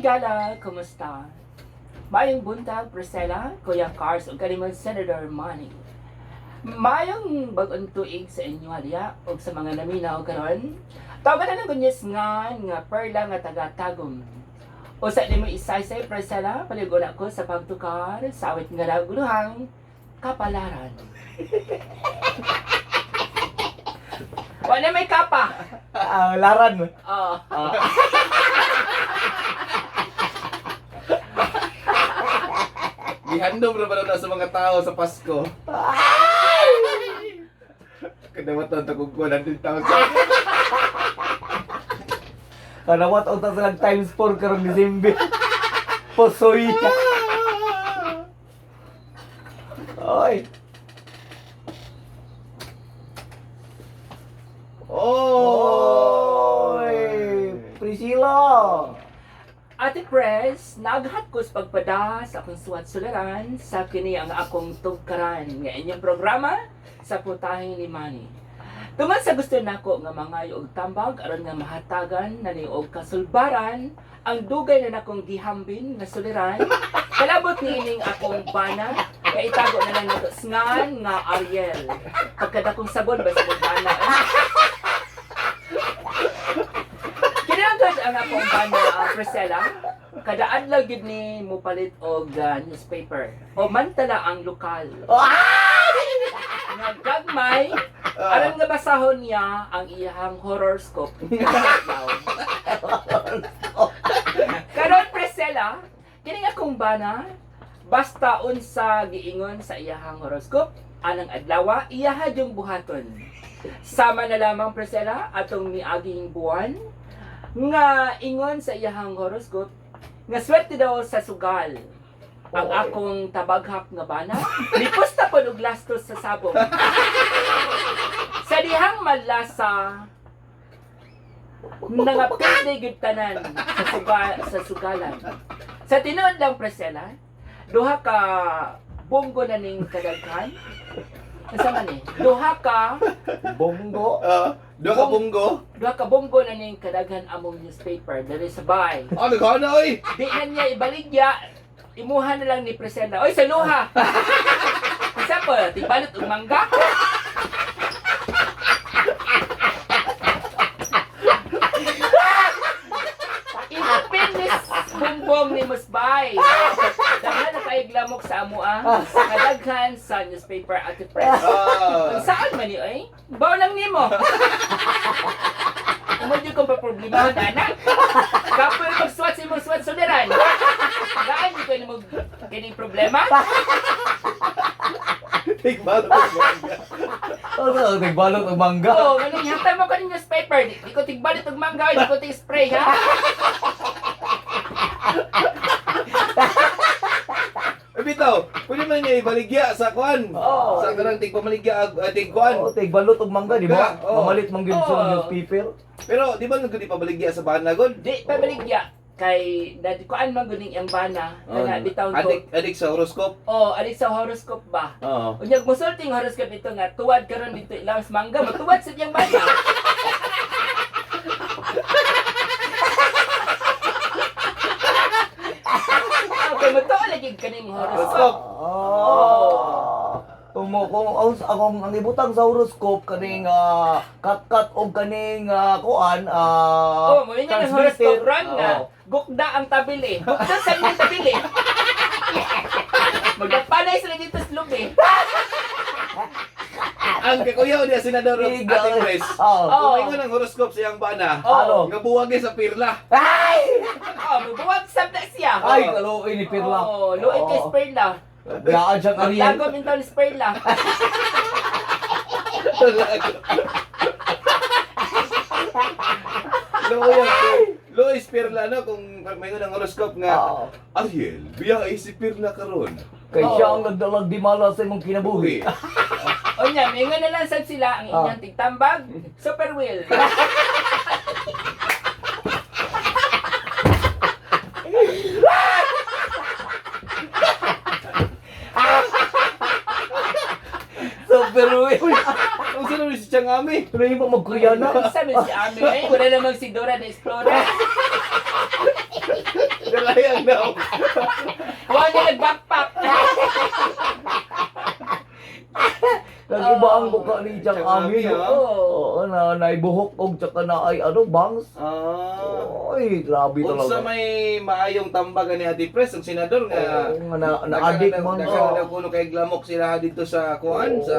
Higala, kumusta? Maayong buntag, Priscilla, Kuya Cars, ug kanimong Senator Manny. Maayong bag-ong tuig sa inyo haliya ug sa mga naminaw karon. Tawagan na ng gunyes nga nga perla nga taga-tagum. O sa nimo isaysay, Priscilla, paligula ko sa pagtukar sa awit nga naguluhang kapalaran. Wala may kapa. Ah, laran. Oh. Gihandom ra ba na sa mga tao sa Pasko? Kadawat ang tagog ko, 100,000. Kanawat og ta sa times 4 karong December. Posoy. Oy. Oh! Oy, Priscilla. Ate Pres, naghat ko sa pagpada sa akong suwat sularan sa kini ang akong tugkaran nga inyong programa sa putahe ni Manny. Tungod sa gusto nako nga mangayo og tambag aron nga mahatagan na ni og kasulbaran ang dugay na nakong gihambin nga suliran, kalabot niining akong bana nga itago na lang nato sngan nga Ariel. Pagkadakong sabon ba sa bana? Kinahanglan ang akong bana, Priscilla. Kada adlaw gyud ni mopalit og newspaper o mantala ang lokal. Nga gagmay, aron nga basahon niya ang iyahang horoscope. Karon, Priscilla, kini nga akong bana, basta unsa giingon sa iyahang horoscope, anang adlaw iyaha yung buhaton. Sama na lamang, Priscilla, atong miaging buwan nga ingon sa iyahang horoscope nga swerte daw sa sugal ang Oy. akong tabaghak nga bana nipusta pod og lastos sa sabong sa dihang malasa nangapildi gyud tanan sa sa sugalan. Sa tinuod lang, Priscilla, duha ka bunggo na ning kadaghan. Asa man eh? Duha ka Bongo. Ah, duha ka bunggo. Duha ka bunggo na ning kadaghan among newspaper diri sa bay. Ah, naghana oy. Di na niya ibaligya, imuha na lang ni Priscilla. Oy, sa luha. Isa po, tigbalot og mangga. Ipin ni Bumbong ni Musbay. Daghan na kayo glamok sa amoa. Sa kadaghan sa newspaper at press. Ah. Kung saan man ni oy? Baw lang nimo. Imo jud kong paproblemahon anak. Kapoy magsuwat sa imong suwat suliran. Gaan jud ko nimo kining problema. Tigbalot og mangga. Oh, nagbalot og mangga. Oo, ganun hintay mo kaning newspaper. Di ko tigbalit og mangga, oy, di ko tig spray ha. Eh, bitaw, pwede man niya ibaligya sa kuan. Oo. Sa kanang tigpamaligya ag tigkuan. Oh, tigbalot og mangga, di ba? Oo. Mamalit man gyud sa Oo. newspaper. Pero di ba nagkudi pabaligya sa bana god? Di pa baligya kay nadikuan man guning iyang bana kana bitaw ko. Adik adik sa horoscope. Oh, alik sa horoscope ba? Oo. Unyag musulting horoscope ito nga tuwad karon dito ilang sa mangga, matuwad sa iyang bana. Okay, matuo lagi kaning horoscope. Ah. Tumo kung ang akong ang ibutang sa horoscope kaning katkat og kaning kuan Oh, mo nga ng horoscope ron nga Oo. gukda ang tabili. Gukda sa inyong tabili. Magkapanay sila dito sa lubi. Ang kakuyaw niya senador Iga. Ate Chris. Oo. Oo. Kung ingon ang horoscope sa iyang bana, Oo. nga buwag sa pirla. Ay! Oh, mabuwag sab na siya. Ay, kaluoy ni Pirla. Oh, luoy kay Sperla. Gaan siyang Ariel. Lagom in taon ni Sperla. Luoy Luoy pirla no kung may ang horoscope nga Oo. Ariel, biyahe si Pirla karon. Kay Oo. siya ang nagdalag di mala sa imong kinabuhi. Uy. O niya, may nga na lang sad sila ang inyong tigtambag, super wheel. So, pero eh. Uy, ang sino ni si Chang Ami? Pero yung magkuya na. Sa si Ami, eh, wala namang si Dora the Explorer. Dalayang daw. Wa niya nag-backpack. Nag-iba ang mukha ni Jack Jack Ami. Ami, No? ah. Oo. Oo, na naibuhok og tsaka na ay ano, bangs. Ah. Oy, grabe Unsa talaga. may maayong tambagan ni Ate Pres ang senador nga Oo, nga na, na-addict man Daghan ka. daw kuno kay glamok sila dito sa kuan Oo. sa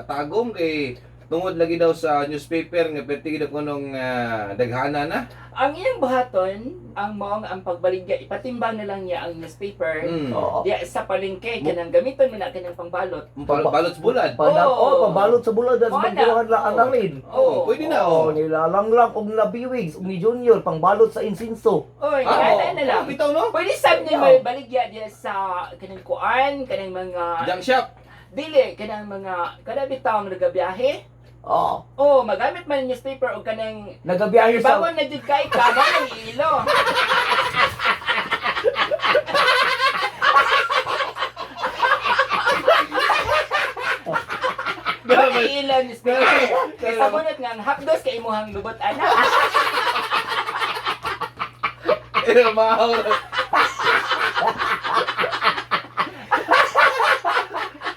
Tagum kay tungod lagi daw sa newspaper nga perti gid kunong daghana na. Ang iyang buhaton, ang maong ang pagbaligya, ipatimbang na lang niya ang newspaper. Oo. Diya sa palengke, kanang gamiton mo na kanang pangbalot. Balot bulad. Pandak, Oo. oh, pabalot sa bulad at Oo na. magbuhan la analin. Oh, pwede na Oh, oh. nilalanglang og labiwigs og ni Junior pangbalot sa insinso. Oy, Ah, ah, na lang. Oh, bitaw no? Pwede sab niya may baligya diya sa kanang kuan, kanang mga Junk shop. dili kanang mga kanang bitawng nagabiyahe. Oo. Oh, magamit man ang newspaper o kanang Nagabiyahe sa bangon na jud kay ka, mao nang ilo. Mao nang ilo ang newspaper. Kay sa bunot nga ang hapdos kay imuhang lubot ana. Eh, maaw.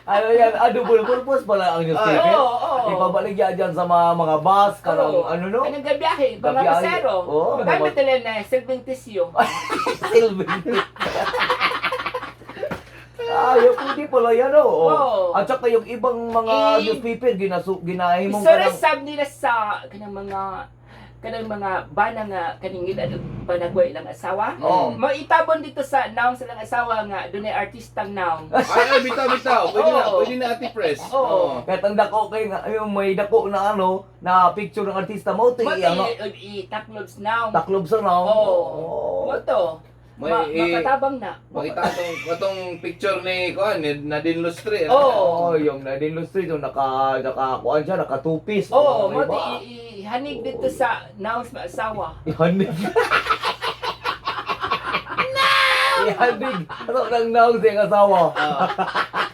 Ano yan, ano purpose pala ang newspaper? Oo, oo. Ipabaligya dyan sa mga bus, karang Oo. ano no? Kanang gabiyahe, mga Gabiyahe. pasero. Oo, Magamit nila na silbing tisyo. Silbi. Ay, yung pwede pala yan, oo. Oo. At saka yung ibang mga Eh, newspaper, ginahimong Isora kanang- sab nila sa kanang mga bana nga kaning ngil panagway ilang asawa. Oo. Maitabon dito sa naong silang asawa nga dunay artistang naong. Ay, ay, bitaw, bitaw. Pwede na, Oo. pwede na Ate Pres. Oo. Kahit ang dako kay nga, yung may dako na ano, na picture ng artista mo, ito Mo ano, i taklobs naong. taklob sa naong. Oo. Oo. Mo to. May, eh, Makatabang na. Makita atong atong picture ni kuan ni Nadine Lustre. Oo. Oo, yung Nadine Lustre, yung naka, kuan siya, naka two-piece. Oo, mo diba? to ihanig dito sa naong sa asawa. Ihanig. No! Ihanig. Ano nang naong sa iyang asawa? Ah.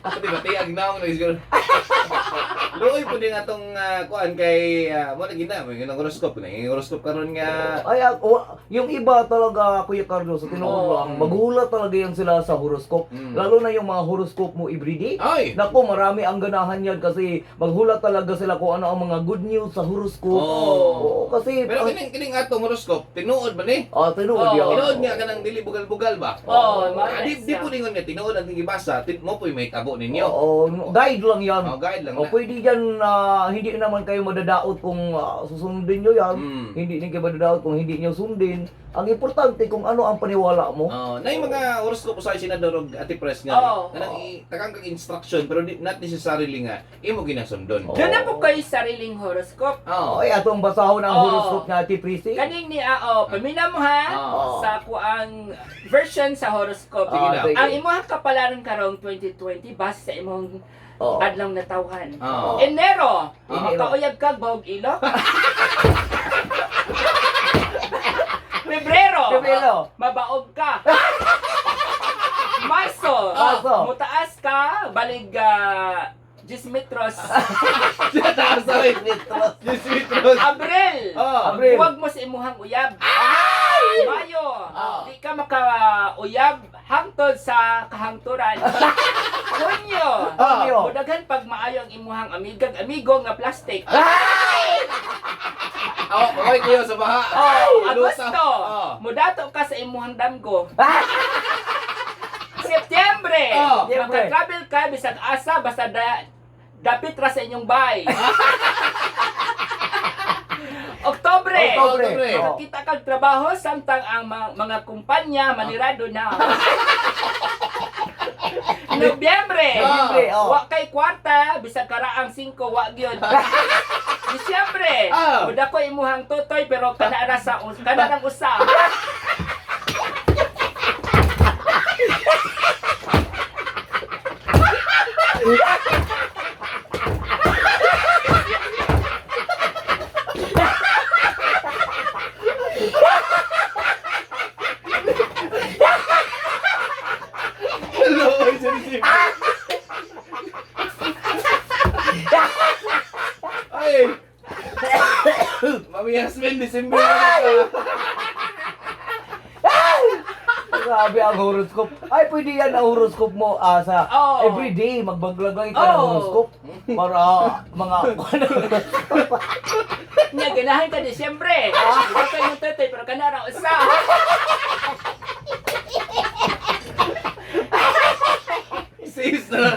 Pati ba tiag naong na siguro. Luoy po din atong kuan kay mo lagi na may ginang horoscope na. Yung horoscope karon nga Ay, yung iba talaga, Kuya Carlos, sa tinuod Oo. lang, magulat talaga yan sila sa horoscope. Lalo na yung mga horoscope mo everyday. Ay. Nako, marami ang ganahan yan kasi maghula talaga sila kung ano ang mga good news sa horoscope. Oo. Oo, kasi... Pero kining kining atong horoscope tinuod ba ni? Ah, tinuod Oo. yan. Tinuod nga kanang dili bugal-bugal ba? Oo, mao Ah, na di di siya. po ningon nga tinuod ang gibasa, mo po'y may tabo ninyo. Oo, guide lang yan. Oh, guide lang O na. pwede yan na hindi naman kayo madadaot kung susundin nyo yan. Hindi din kayo madadaot kung hindi nyo sundin. Ang importante kung ano ang paniwala mo. Oh, na yung mga horoscope sa senador og Ate Pres nga. Oo. Kanang takang kang instruction pero di, not necessarily nga imo ginasundon. Oo. Doon na po kayo sariling horoscope. Oo. Ay, atong basahon ang Oo. horoscope nga Ate Prissy. Kaning ni Ao, pamina mo ha Oo. sa kuang version sa horoscope. Sige Ah, na. sige. Ang imuhang kapalaran karong 2020 base sa imong Oo. adlaw na tawhan. Oo. Enero, Enero. makauyab ka bahog ilok. Pebrero, Pebrero. mabaog ka. Marso, Marso. mutaas ka, balig 10 metros. Taas ay. Yes, metros. Abril, Oh. Abril. huwag mo sa imuhang uyab. Mayo, di ka makauyab hangtod sa kahangturan. Hunyo, Hunyo. mudaghan pag maayo ang imuhang amigag amigo nga plastic. Oh, okay kuya sa baha. Oh, Lusa. Agosto, Oh. mudato ka sa imuhang damgo. Septyembre, Oh. maka-travel ka bisag asa basta dapit ra sa inyong bay. Oktobre, Oktobre. Oktobre. Oo. Makakita kag trabaho samtang ang mga kumpanya manirado na. Nobyembre, Nobyembre, oh. wa kay kwarta bisag karaang 5 wa gyud. Disyembre, muda ko imuhang totoy pero kana ra sa kana rang usa. Hello, ay, Ay! Mami Yasmin, December na ka. Grabe ang horoscope. Ay, pwede yan ang horoscope mo sa everyday. Magbaglagay ka ng horoscope para mga Nya ganahan ka Disyembre. Di ba kayo totoy pero kanara usa. Sis na lang.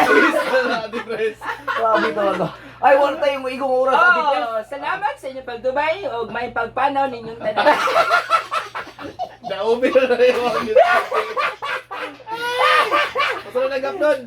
Sis na lang, Ate Pres. Grabe talaga. Ay, wala tayong maigong oras, Ate Pres. Oh, salamat sa inyong pagdubay ug may pagpanaw ninyong tanan. Daubi na lang yung mga ginagawa. Basta na nag-upload.